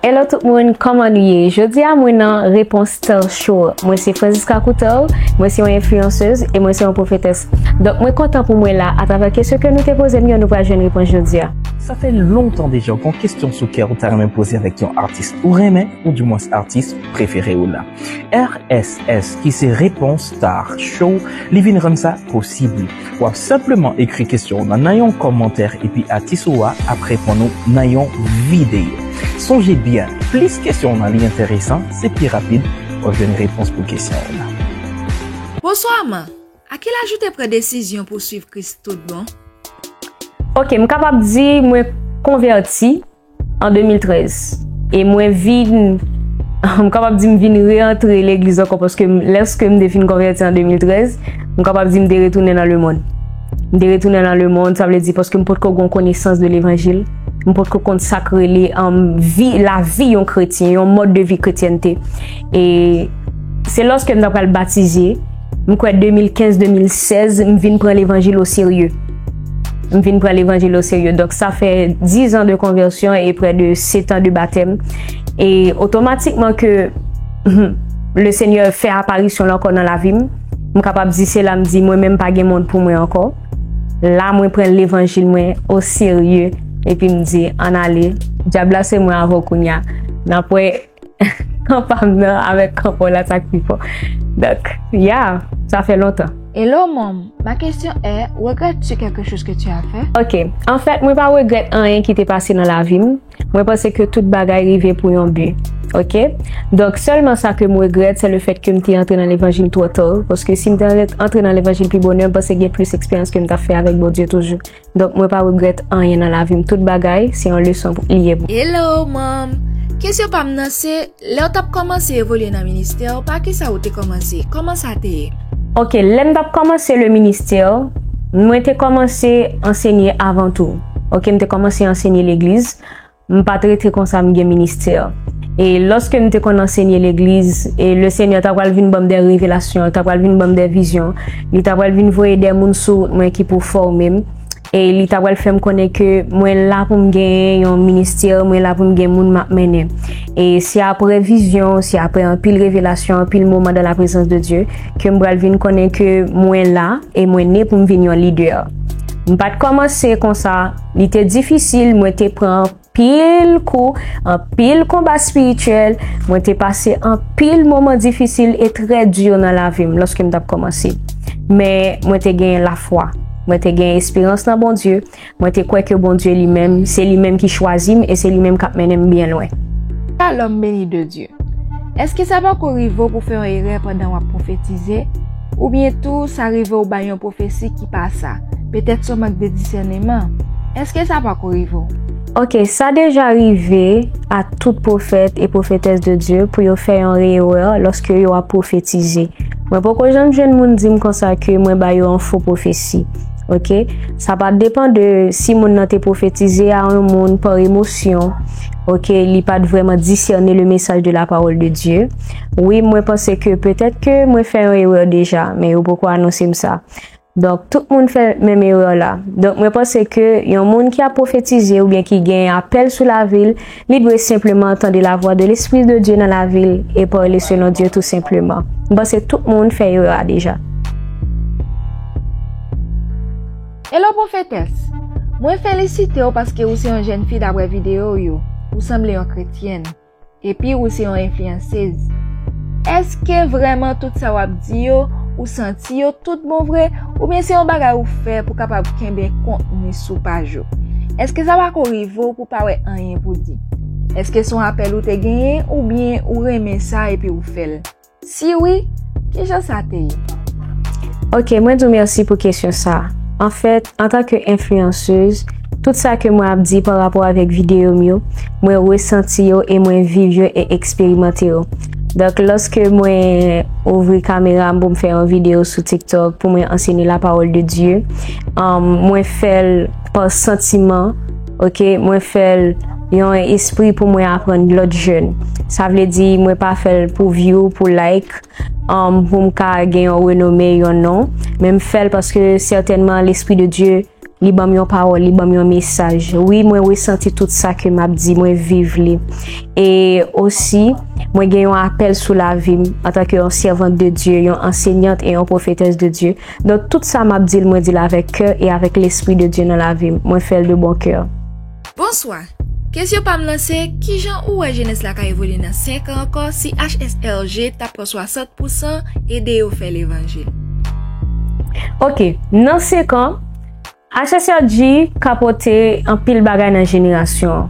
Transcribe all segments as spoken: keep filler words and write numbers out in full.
Hello tout moun, kòman nou ye? Jodi a mwen nan Repons Tèl Show. Mwen se Francisca Coutel, mwen se yon enfliyansez e mwen se yon pwofetès. Donk mwen kontan pou mwen la atravè kesyon ke nou te poze m yo, nou pral jwenn repons jodi a. Sa fè lontan deja w gen yon kesyon sou kè w ta renmen poze avèk yon atis ou renmen, oudimwens atis prefere w la. R S S, ki se Repons Tèl Show, li vin rann sa posib. W ap senpleman ekri kesyon w nan nan yon kòmantè epi atis ou a ap reponn ou nan yon videyo. Sonje byen, plis kesyon w nan li enteresan, se pi rapid w ap jwenn repons pou kesyon w la. Bonswa man, a ki laj ou te pran desizyon pou w swiv Kris tout bon? Ok, m kapab di mwen konvèti an de mil trèz. E mwen vin, m kapab di m vin re-antre legliz ankò paske m- lèske m te fin konvèti an de mil trèz, m kapab di m te retounen nan lemonn. M te retounen nan lemonn, sa vle di paske m potko gen konesans de levanjil, m potko konn sa k rele um, vi, lavi yon kretyen, yon mòd de vi kretyènte. E se lòske m ta pral batize, m kwè de mil kenz, de mil sèz, m vin pran levanjil o serye. M vin pran levanjil o serye. Donk sa fè dis an de konvèsyon e prè de set an de batèm. E otomatikman ke le Senyè fè aparisyon l ankò nan lavi m, m kapab di se la m di mwen menm pa gen mond pou mwen ankò. La mwen pran levanjil mwen o serye epi m di ann ale. Dyab la se mwen avè w kounye a. N ap wè kan pa m nan avèk kan pa w la sa k pi fò. Donk, yeah, sa fè lontan. Hello mom, ma question est, regrettes-tu quelque chose que tu as fait? Ok, anfèt mwen pa regrèt anyen ki te pase nan lavi m. Mwen panse ke tout bagay rive pou yon bi. Ok? Donk sèlman sa ke m regrèt se le fèt ke m te antre nan levanjil twò ta. Paske si m te antre nan levanjil pi bonè, m panse gen plis eksperyans ke m t ap fè avèk Bondye toujou. Donk mwen pa regrèt anyen nan lavi m. Tout bagay se yon leson li ye pou mwen. Hello mom, kesyon pa m nan se, lè w t ap kòmanse evolye nan ministè w, pa kisa ou te kòmanse? Kòman sa te ye? Ok, lè m t ap kòmanse le ministè, mwen te kòmanse ansenye avan tou. Ok, m te kòmanse ansenye legliz. M pa t rete konsa m gen ministè. E lòske m te konn ansenye legliz, e le Senyè ta pral vin ban m de revelasyon, li ta pral vin ban m de vizyon, li ta pral vin voye de moun sou wout mwen ki pou fòme m. E li ta pral fè m konnen ke mwen la pou m genyen yon ministè, mwen la pou m gen moun m ap mennen. E se apre vizyon, se apre anpil revelasyon, anpil moman dans la présence de Dieu, ke m pral vin konnen ke mwen la e mwen ne pou m vin yon lidè. M pa t kòmanse konsa, li te difisil, mwen te pran anpil kou, anpil konba espirityèl, mwen te pase anpil moman difisil e trè di nan lavi m lòske m t ap kòmanse. Men mwen te gen lafwa, mwen te gen esperans nan Bondye, mwen te kwè ke Bondye li menm, se li menm ki chwazi m e se li menm k ap mennen m byen lwen. Shalom béni de Dieu. Èske sa pako rive w pou fè yon erè pandan w ap pwofetize? Oubyen tou sa rive w bay yon pwofesi ki pa sa? Petèt se yon mank de disèneman. Èske sa pako rive w? Ok, sa deja rive a tout pwofèt e pwofetès de Dye pou yo fè yon erè lòske yo ap pwofetize. Mwen poko janm jwenn moun di m konsa ke mwen ba yo yon fo pwofesi. Ok, sa pa depan de si moun nan te pwofetize a yon moun pa emosyon. Ok, li pa t vrèman disène le message de la parole de Dieu. Wi, mwen panse ke petèt ke mwen fè yon erè deja, men yo poko anonse m sa. Donk, tout moun fè menm erè la. Donk, mwen panse ke yon moun ki ap pwofetize oubyen ki gen apèl sou lavi l, li dwe senpleman tande la voix de l'Esprit de Dieu nan lavi l e parle selon Dieu tou senpleman. M panse tout moun fè erè a deja. Hello pwofetès! Mwen felisite w paske ou se yon jèn fi daprè videyo w yo. Ou sanble yon kretyèn. Epi ou se yon enfliyansez. Èske vrèman tout sa w ap di yo, ou santi yo tout bon vre, oubyen se yon bagay ou fè pou kapab kenbe kontni sou paj ou? Èske sa pako rive w pou pa wè anyen pou di? Èske se yon apèl ou te genyen oubyen ou renmen sa epi ou fè l? Si wi, kijan sa te ye? Ok, mwen di w mèsi pou kesyon sa. Anfèt, antanke enfliyansez, tout sa ke mwen ap di pa rapò avèk videyo m yo, mwen resanti yo e mwen viv yo e eksperimante yo. Donk, lòske mwen ouvri kamera m pou m fè yon videyo sou TikTok pou mwen ansenye la parole de Dieu, um, mwen fè l pa santiman, ok, mwen fè l yon espri pou mwen aprann lòt jèn. Sa vle di mwen pa fè l pou view, pou like, um, pou m ka gen yon renome, yon non, men m fè l paske sètènman lespri de Dye Li ban m yon pawòl, li ban m yon mesaj. Wi, mwen resanti tout sa ke m ap di, mwen viv li. E osi, mwen gen yon apèl sou lavi m antanke yon sèvant de Dye, yon ansenyant e yon pwofetès de Dye. Donk, tout sa m ap di l, mwen di l avèk kè e avèk Lespri de Dye nan lavi m. Mwen fè l de bon kè. Bonswa! Kesyon pa m nan se, kijan ou wè jenès la ka evolye nan senk an ankò si H S L G ta pran swasant pou san ede yo fè levanjil? Ok, nan senk an, H S L G ka pote anpil bagay nan jenerasyon an.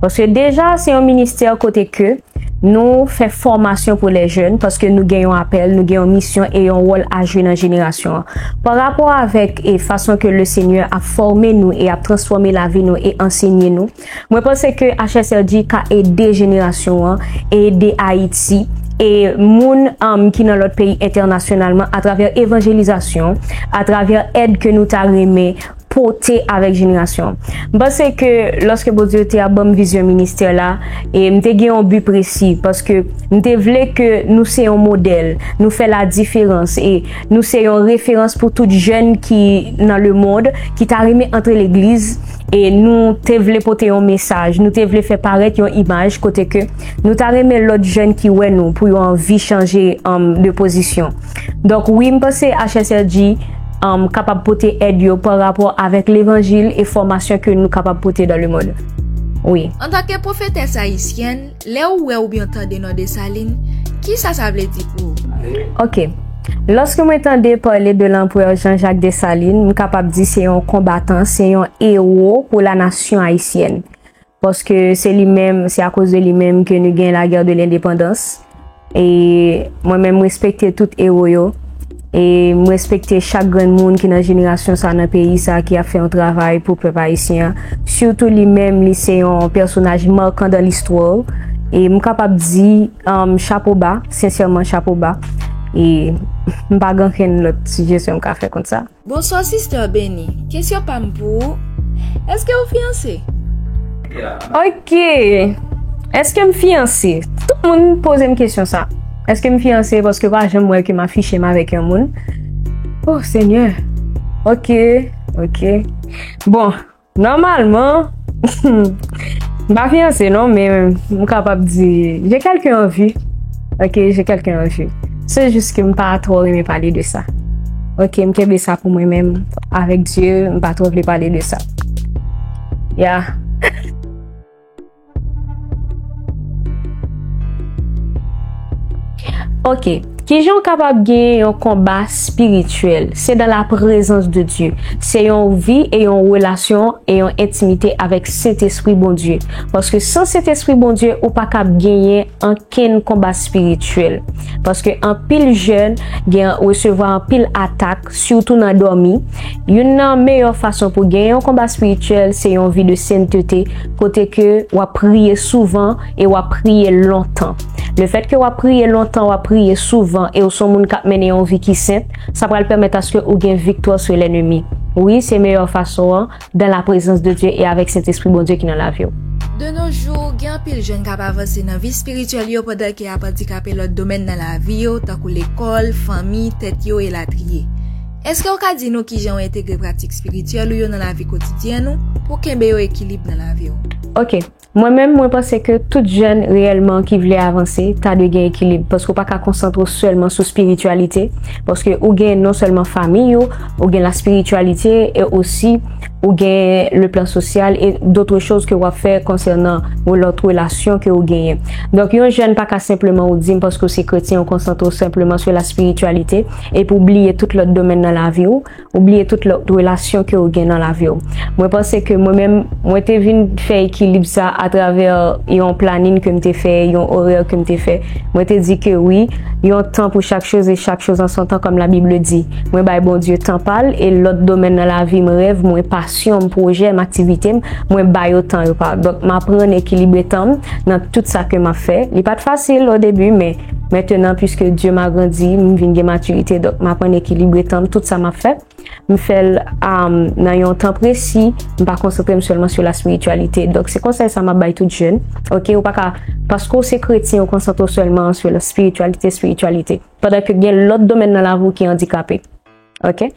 Paske deja, se yon ministè kote ke nou fè fòmasyon pou lè jèn, paske nou gen yon apèl, nou gen yon misyon e yon wòl a jwe nan jenerasyon an. Pa rapò avèk e fason ke le Senyè ap fòme nou e ap transfòme lavi nou e ansenye nou, mwen panse ke H S L G ka ede jenerasyon an, ede Ayiti, e moun, um, ki nan lòt peyi entènasyonalman atravè evanjelizasyon, atravè èd ke nou ta renmen pote avèk jenerasyon. M panse ke lòske Bondye te ap ban m vizyon ministè la, e m te gen yon bi presi, paske m te vle ke nou se yon modèl, nou fè la diferans, e nou se yon referans pou tout jèn ki nan lemonn, ki ta renmen antre legliz, e nou te vle pote yon mesaj, nou te vle fè parèt yon imaj kote ke nou ta renmen lòt jèn ki wè nou pou yo anvi chanje, um, de pozisyon. Donk, wi, m panse H S L G, um, kapab pote èd yo pa rapò avèk levanjil e fòmasyon ke nou kapab pote dans le monde. Wi. Antanke pwofetès ayisyèn, lè ou wè oubyen tande non Desalin, kisa sa vle di pou ou? Ok. Lòske mwen tande pale de Lanperè Jean-Jacques Dessalines, m kapab di se yon konbatan, se yon ewo pou la nasyon ayisyèn. Paske se li menm, se akoz de li menm ke nou gen lagè de lendepandans. E mwen menm, m respekte tout ewo yo. E m respekte chak grenn moun ki nan jenerasyon sa, nan peyi sa, ki ap fè yon travay pou pèp ayisyen an. Sitou li menm, li se yon pèsonaj makan dan listwa. E m kapab di, um, chapo ba, sensèman chapo ba. E m pa gen ankenn lòt sijesyon m ka fè kont sa. Bonswa, Sister Benny. Kesyon pa m pou ou, èske ou fiyanse? Ok. Èske m fiyanse? Tout moun poze m kesyon sa. Èske m fiyanse? Paske pa janm wè ke m afiche m avèk yon moun. Oh, Senyè. Ok, ok. Bon, nòmalman, m pa fiyanse non, men m kapab di, j'ai quelqu'un en vue. Ok, j'ai quelqu'un en vue. Se jis ke m pa twò renmen pale de sa. Ok, m kenbe sa pou mwen menm. Avèk Dye, m pa twò vle pale de sa. Ya. Ok. Kijan w kapab gen yon konba espirityèl? Se dans la présence de Dieu. Se yon vi e yon relasyon e yon entimite avèk Sentespri Bondye. Paske san Sentespri Bondye, ou pa kab genyen ankenn konba espirityèl. Paske anpil jèn gen resevwa anpil atak, sitou nan dòmi. Youn nan meyè fason pou gen yon konba espirityèl, se yon vi de sentete, kote ke w ap priye souvan e w ap priye lontan. Lefètke w ap priye lontan, w ap priye souvan, e w se yon moun k ap mennen yon vi ki sent, sa pral pèmèt aske ou gen viktwa sou lènmi. Wi, se meyè fason an, dans la présence de Dieu e avèk Sentespri Bondye ki nan lavi w. De nos jours, gen anpil jèn k ap avanse nan vi espirityèl yo pandan ke y ap andikape lòt domèn nan lavi yo, tankou lekòl, fanmi, tèt yo, elatriye. Èske w ka di nou kijan w entegre pratik espirityèl ou yo nan lavi kotidyèn ou pou kenbe yon ekilib nan lavi w? Ok. Mwen menm, mwen panse ke tout jèn reyèlman ki vle avanse ta dwe gen ekilib, paske w pa ka konsantre w sèlman sou espirityalite, paske ou gen non sèlman fanmi ou, ou gen la spiritualité, e osi ou gen le plan social et d'autres choses ke w ap fè konsènan lòt relasyon ke ou genyen. Donk, yon jèn pa ka senpleman ou di m paske w se kretyen, ou konsantre w senpleman sou la spiritualité, epi w bliye tout lòt domèn nan lavi w, ou bliye tout lòt relasyon ke ou gen nan lavi w. Mwen panse ke mwen menm, mwen te vin fè ekilib sa atravè yon planin ke m te fè, yon orè ke m te fè. Mwen te di ke wi, yon tan pou chak choz e chak choz an son tan, kòm la Bib di. Mwen bay Bondye tan pa l, e lòt domèn nan lavi m, rèv mwen, pasyon m, pwojè m, aktivite m, mwen ba yo tan yo pa yo. Donk, m aprann ekilibre tan m nan tout sa ke m ap fè. Li pa t fasil o debi, men mentenan, puiske Dye m agrandi, m vin gen matirite, donk m aprann ekilibre tan m, tout sa m ap fè. M fè l, um, nan yon tan presi, m pa konsantre m sèlman sou la spiritualité. Donk, se konsèy sa m ap bay tout jèn. Ok, ou pa ka, paske w se kretyen, ou konsantre w sèlman sou la spiritualité, spiritualité. Pandan ke gen lòt domèn nan lavi w ki andikape. Ok?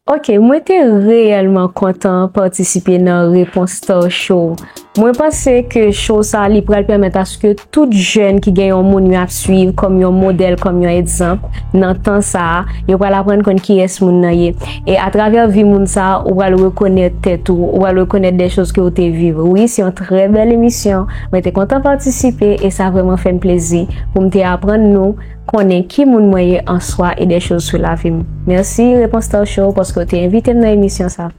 Ok, mwen te reyèlman kontan patisipe nan Repons Star Show. Mwen panse ke show sa li pral pèmèt aske tout jèn ki gen yon moun yo ap swiv kòm yon modèl, kòm yon egzanp nan tan sa a, yo pral aprann konn kiyès moun nan ye. E atravè vi moun sa a, ou pral rekonèt tèt ou, ou pral rekonèt de choz ke ou te viv. Wi, se yon trè bèl emisyon. Mwen te kontan patisipe e sa vrèman fè m plezi pou m te aprann nou konnen ki moun mwen ye an swa e de choz sou lavi m. Mèsi Repons Star Show paske w te envite m nan emisyon sa.